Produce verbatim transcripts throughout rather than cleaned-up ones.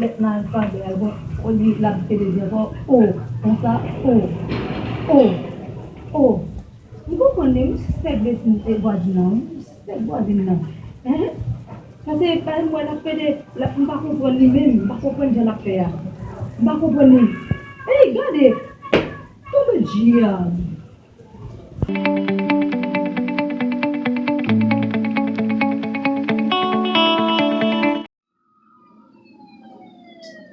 Tèt nan alfabè a, bon, o li l ap pede di ankò, o, konsa, o, o, o. M konprann li, m sispèk vwazin nan, wi, m sispèk vwazin nan. Hein? Paske, pa m wè l ap pede, l ap, m pa konprann li menm, m pa konprann jan l ap fè a. M pa konprann li. Ey, gade! Tonbe dyab!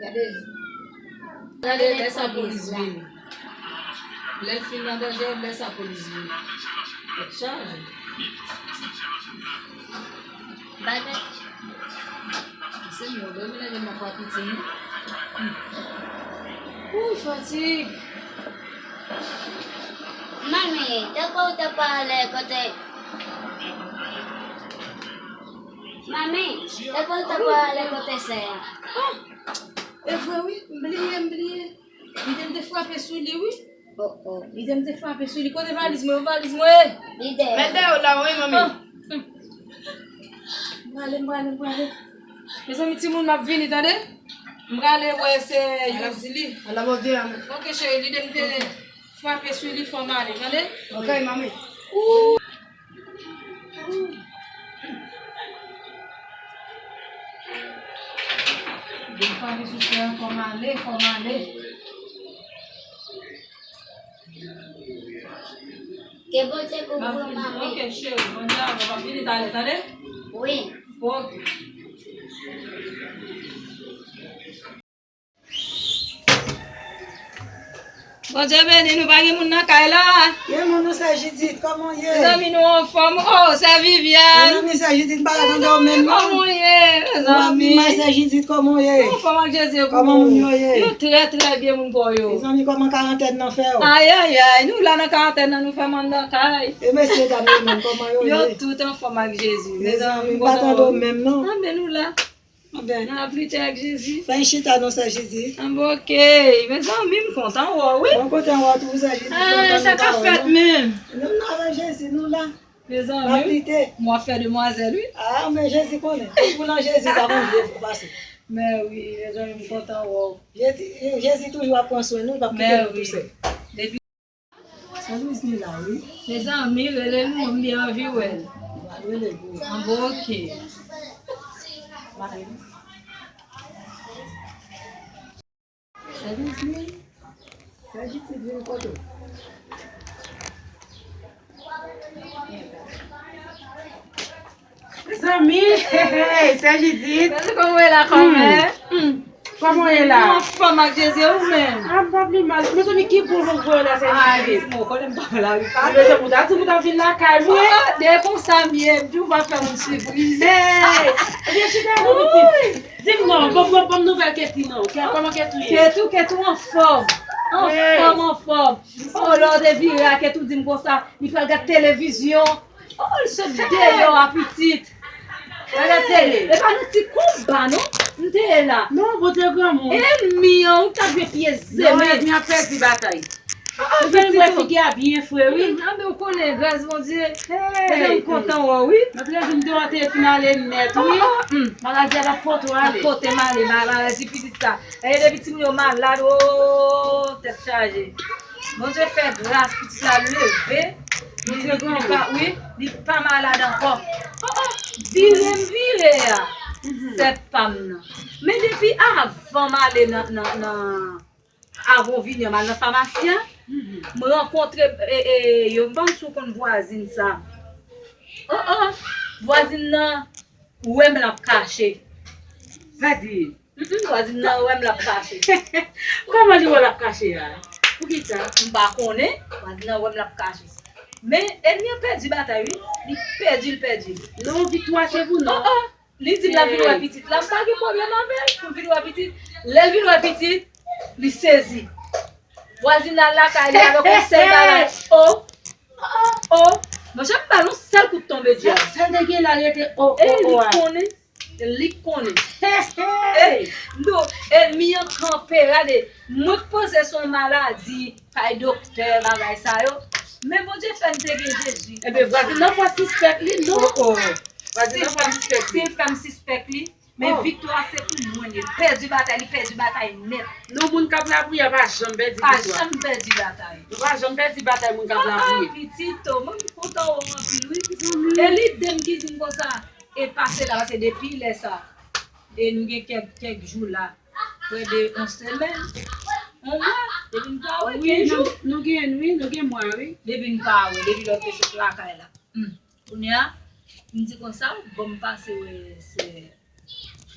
Gade, gade lè sa polis vini. Lè l fin nan danje, lè sa polis vini. Tèt chaje. Bagay. Se mwen, lè m leve m ap pran piti, non? Ou fatig. Manmi, dakò w ta pale kote. Manmi, dakò w ta pale kote sè a. Ah, e vre wi, m bliye, m bliye. Li te, m te frape sou li wi. Oh, oh. Li te, m te frape sou li. Kote valiz mwen? Valiz mwen. Li dèyè. Mèt dèyè w la wi, manmi. Ah. M prale, m prale, m prale. Mezanmi, timoun, m ap vini, tande? M prale wè se Yozili. Ala bòdye a, men. Ok, cheri, li te, m te frape sou li, fò m ale, tande? Ok, manmi. Ou. Vin frape sou sè a, fò m ale, fò m ale. Ke Bondye kouvri w, manmi. Ok, cheri, Bondye avè w, m ap vini talè, tande? Wi. Ok. Bondye beni nou, pa gen moun nan kay la? Gen moun, nou sè Jidit, kòman w ye? Mezanmi, nou anfòm. Oh, sè Viviane. Mezanmi, sè Jidit, m pa ka tande w menm non. Kòman w ye, mezanmi? Mezanmi, sè Jidit, kòman w ye? Nou anfòm ak Jezi. Kòman moun yo ye? Nou trè, trè byen, moun pa w yo. Mezanmi, kòman karantèn nan fè w? Ayayay, nou la nan karantèn nan, nou fèmen anndan kay. E mesye dam yo menm, kòman yo ye? Yo tout anfòm ak Jezi. Mezanmi, m pa tande w menm non. Anben, nou la. Anben. N ap lite ak Jezi. Fè yon chita non, sè Jezi. Anben, ok. Mezanmi, m kontan wè w, wi. Mwen kontan wè w tou, sè Jezi. Ah, sa k ap fèt menm? Nou, nou avèk Jezi, nou la. Mezanmi, m ap lite. M w ap fè demwazèl, wi. Ah, men Jezi konnen. Pou nan Jezi, pa konn vye fò pase. Men wi, mezanmi, m kontan wè w. Jezi, Jezi toujou ap pran swen nou, l p ap kite nou tou sèl. Depi Sè Lwiz ni la, wi. Mezanmi, rele l non, m byen anvi wè l. Rele l pou ou. Anben, ok. Sè Lwiz ni, sè Jidit vin kote w. Mezanmi, hey, hey, sè Jidit. Mezanmi, kòman w ye la, kòmè? Hmm. Kòman w ye la? Mwen anfòm ak Jezi, ou menm? Ah, m pa pi mal. Mezanmi, ki bon moun voye la, sè Jidit? Ay, mwen konnen m pa la, wi, pa. Mezanmi, ou ta di m ou ta vin lakay mwen. Oh, de konsa m ye, m di w pa fè moun sipriz. Hey! Ebyen, chita non, pitit. Di m non, bon, bon, bon nouvèl Keti non. Kè, kòman Keti ye? Keti, Keti anfòm. Anfòm, anfòm. Oh, lè w te vire a, Keti di m konsa, li pral gad televizyon. Oh, l sot deyò a pitit. Gade tele. E pa nan ti konba, non. M te ye la. Non, Bondye granmoun. Ènmi an, ou ta dwe pye zemen. Non, ènmi an pèdi batay. Ah, pitit, ou wè figi a byen fre, wi. Hmm, anben, ou konnen, gras Bondye. Hey, mezanmi, m kontan wè w, wi. Lòt jou m te wè w te fin ale nèt, wi. Oh, oh, hmm. Maladi a t ap pote w ale. T ap pote m ale, ma-, maladi pitit sa. E depi timoun yo malad, oh, tèt chaje. Bondye fè gras, pitit la leve. Li, li, li pa, wi, li pa malad ankò. Oh, oh, vire m vire a, sè pa m nan. Men depi avan m ale nan, nan, nan, avan w vini an, m al nan famasi a, m rankontre, e, e, yo, m pa konn si w konn vwazin sa. Oh, oh, vwazin nan, wè m l ap kache. Sa di? Mm, mm, vwazin nan wè m l ap kache. Kòman li wè l ap kache a? Poukisa? M pa konnen. Vwazin nan wè m l ap kache. Men, ènmi an pèdi batay, wi. Li pèdi, li pèdi. Non, viktwa se pou nou. Oh, oh. Li di m l ap vin wè pitit la. M pa gen pwoblèm avè l. Pou l vin wè pitit. Lè l vin wè pitit, li sezi. Vwazin nan lakay li avèk yon sèl bagay. Oh, oh, oh. Monchè, m ba l yon sèl kout tonbe dyab. Sa l te gen la rete o, o, o a. Li konnen. Li konnen. Ey, non, ènmi an kanpe, gade. Mwen k panse se yon maladi, kay doktè, bagay sa yo. Men Bondye fè m te gen Jezi. Ebyen, vwazin nan fò sispèk li, non? Oh, oh. Vwazin nan fò sispèk li. Si l fè m sispèk li, Men viktwa se pou mwen li ye. Li pèdi batay, li pèdi batay nèt. Non, moun k ap lapriyè pa janm pèdi viktwa. Pa janm pèdi batay. Nou pa janm pèdi batay moun k ap lapriyè. Ah, pitit, oh, mwen kontan wè w anpil, wi. E lidem ki di m konsa, e pase la, pase depi lè sa, e nou gen kèk, kèk jou la, prè de yon semèn, yon mwa, depi m pa wè, wi, kenz jou. Nou, nou gen, wi, nou gen mwa, wi. Depi m pa wè, depi lè w te sot lakay la. Hmm. Kounye a, m di konsa, bon, m pase wè sè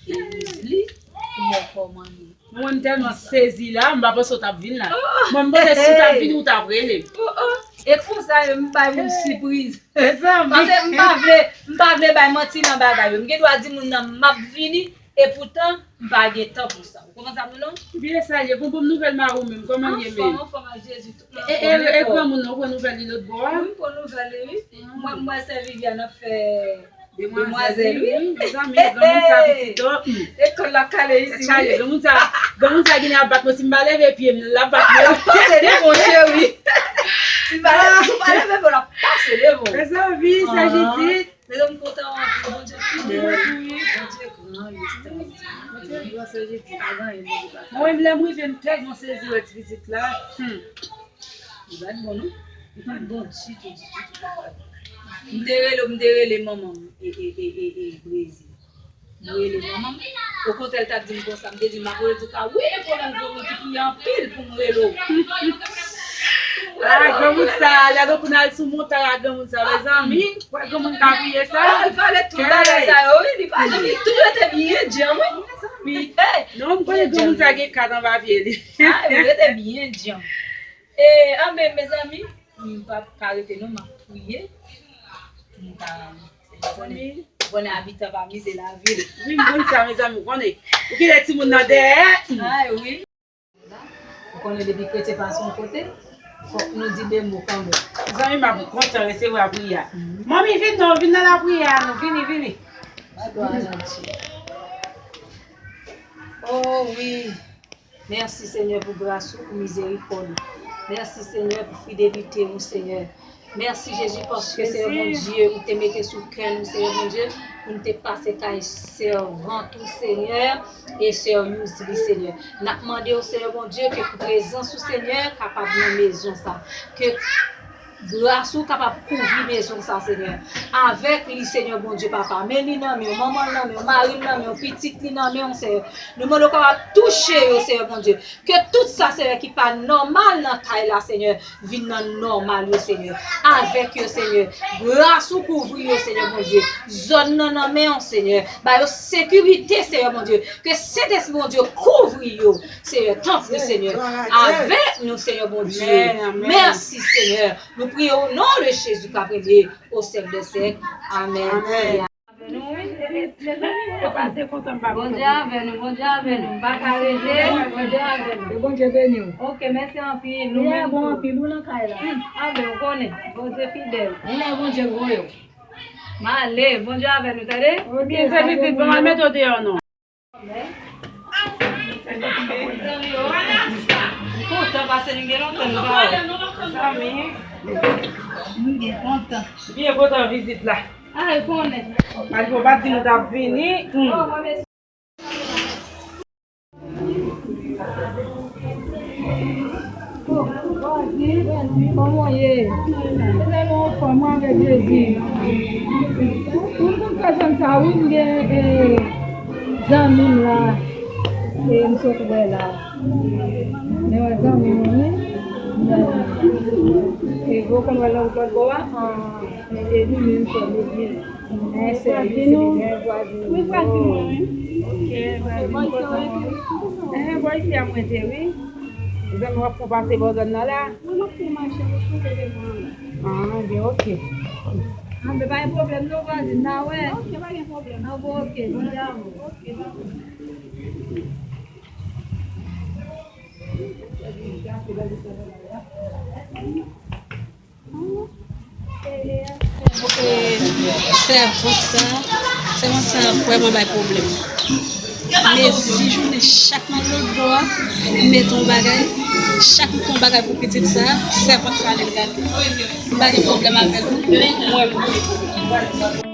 Ezli pou m wè kòman li ye. Mwen, m tèlman sezi la, m pa panse w t ap vin la. Oh! Mwen, m panse si w t ap vini, w t ap rele m. Oh, oh. E konsa, m bay moun sipriz. Mezanmi. Paske m pa vle, m pa vle bay manti nan bagay yo. M gen dwa di moun nan, m ap vini, epoutan, m pa gen tan pou sa. Ou konprann sa m di w non? Byen sa l ye. Bon, bon nouvèl mari w menm, kòman l ye menm? Anfòm, anfòm ak Jezi, tout moun anfòm. E, e, e granmoun nan, ou pran nouvèl li lòt bò a? Wi, m pran nouvèl li, wi. Mwen, m wè sè Viviane ap fè demwazèl, wi. Mezanmi, granmoun sa pitit, oh. Lekòl l ap kale isit, wi. Granmoun sa, granmoun sa genlè ap bat mwen, si m pa leve pye m, l ap bat mwen. L ap pase devan w, cheri. Si m pa leve, si w pa leve pye w, l ap pase devan w. Mezanmi, sè Jidit. Mezanmi, m kontan anpil. Bondye fidèl. Bondye gran, li ekstraòdinè. Bondye gran, sè Jidit, pa gen anyen Bondye pa ka fè. Mwen, lè m rive, m tèlman sezi wè ti pitit la. Hmm. Li pa t bon, non. Li pa t bon ditou, ditou, ditou. M te rele, m te rele manman m, e, e, e, e, e, Brezil. M rele manman m. Okontrè, l t ap di m konsa. M te di, m ap rele w, wi, e konnen granmoun ki priye anpil pou m rele w. Ah, granmoun sa, lè nou konn al sou montay ak granmoun sa, mezanmi, wè granmoun ka priye sa. Ah, li pale tout bagay sa yo, wi, li pa janm, li toujou rete byen djanm, wi, mezanmi. Hey! Non, m konnen granmoun sa gen kat anba pye li. Ah, li rete byen djanm. E, anben, mezanmi, m p ap ka rete non, m ap priye. M ka, ou konnen, ou konnen abitan pa mize lavil. Wi, m konn sa, mezanmi, ou konnen. Ou kite timoun nan dèyè. Ay, wi. Ou konnen depi kretyen pase yon kote, fòk nou di de mo kanmenm. Mezanmi, m ap kontan resevwa priyè a. Mhm. Manmi, vin non, vin nan lapriyè a, non, vini, vini. Glwa a Bondye. Oh, wi. Mèsi, Senyè, pou gras ou, pou mizerikòd ou. Mèsi, Senyè, pou fidelite ou, Senyè. Mèsi, Jezi, paske, Senyè Bondye, ou te mete sou kè nou, Senyè Bondye, pou n te pase kay sèvant ou, Senyè, e sè Yousli, Senyè. N ap mande w, Senyè Bondye, ke prezans ou, Senyè, kapab nan mezon sa. Ke gras ou kapab kouvri mezon sa, Senyè. Avèk li, Senyè Bondye, papa. Men li nan men w, manman l nan men w, mari l nan men w, pitit li nan men w, Senyè. Nou mande w kapab touche yo, Senyè Bondye. Ke tout sa, Senyè, ki pa nòmal nan kay la, Senyè, vin nan nòmal yo, Senyè. Avèk yo, Senyè. Gras ou kouvri yo, Senyè Bondye. Zòn nan nan men w, Senyè. Ba yo sekirite, Senyè Bondye. Ke Sentespri Bondye kouvri yo, Senyè. Tanpri, Senyè. Avèk nou, Senyè Bondye. Amèn, amèn. Mèsi, Senyè. Nou priye o non de Jezi k ap regne o syèk dè syèk. Amèn. Amèn. Avè nou, wi. Bondye avè nou, Bondye avè nou. M pa ka rete, Bondye avè nou. Ke Bondye beni w. Ok, mèsi anpil. Nou menm tou. Bon anpil, ou nan kay la. Hmm, anben, ou konnen, Bondye fidèl. Ou lè Bondye voye w. M ale, Bondye avè nou, tande? Ok, se pitit, bon, al mete w deyò non. Mezanmi, oh, m kontan paske nou gen lontan nou pa wè. Mezanmi, nou gen lontan. Byen kontan vizit la. Ah, ou konnen. Malgre w pa t di nou t ap vini. Hmm. Kòman w ye? Mezanmi, anfòm, mwen avèk Jezi. Ou konn fè zòn sa, wi, m gen, eh, zanmi m la, e m sot wè la. Men wè zanmi m, wi. Men, e, ou konn wè lòt bò a? E, e li menm, sè Lili. Men sè Lili, se li menm vwazin. Wi, vwazin mwen, wi. Ok, vwazin kote mwen. Eh, bò isi a mwen te, wi. Zanmi w ap fè w pase bò zòn nan la? Wi, m ap fè mache, m ap fè devan. Ah, byen, ok. Ah, men pa gen pwoblèm non, vwazin, n a wè. Ok, pa gen pwoblèm. Ah, bon, ok, Bondye avè w. Ok, pa gen pwoblèm. Ok, sèvant sa, sèvant sa vrèman bay pwoblèm. Mezi jounen chak mwen lòt bò a, m mete yon bagay, chak m fè yon bagay pou pitit sa, sèvant sa ale l gate. M pa gen pwoblèm avè l, mwen menm.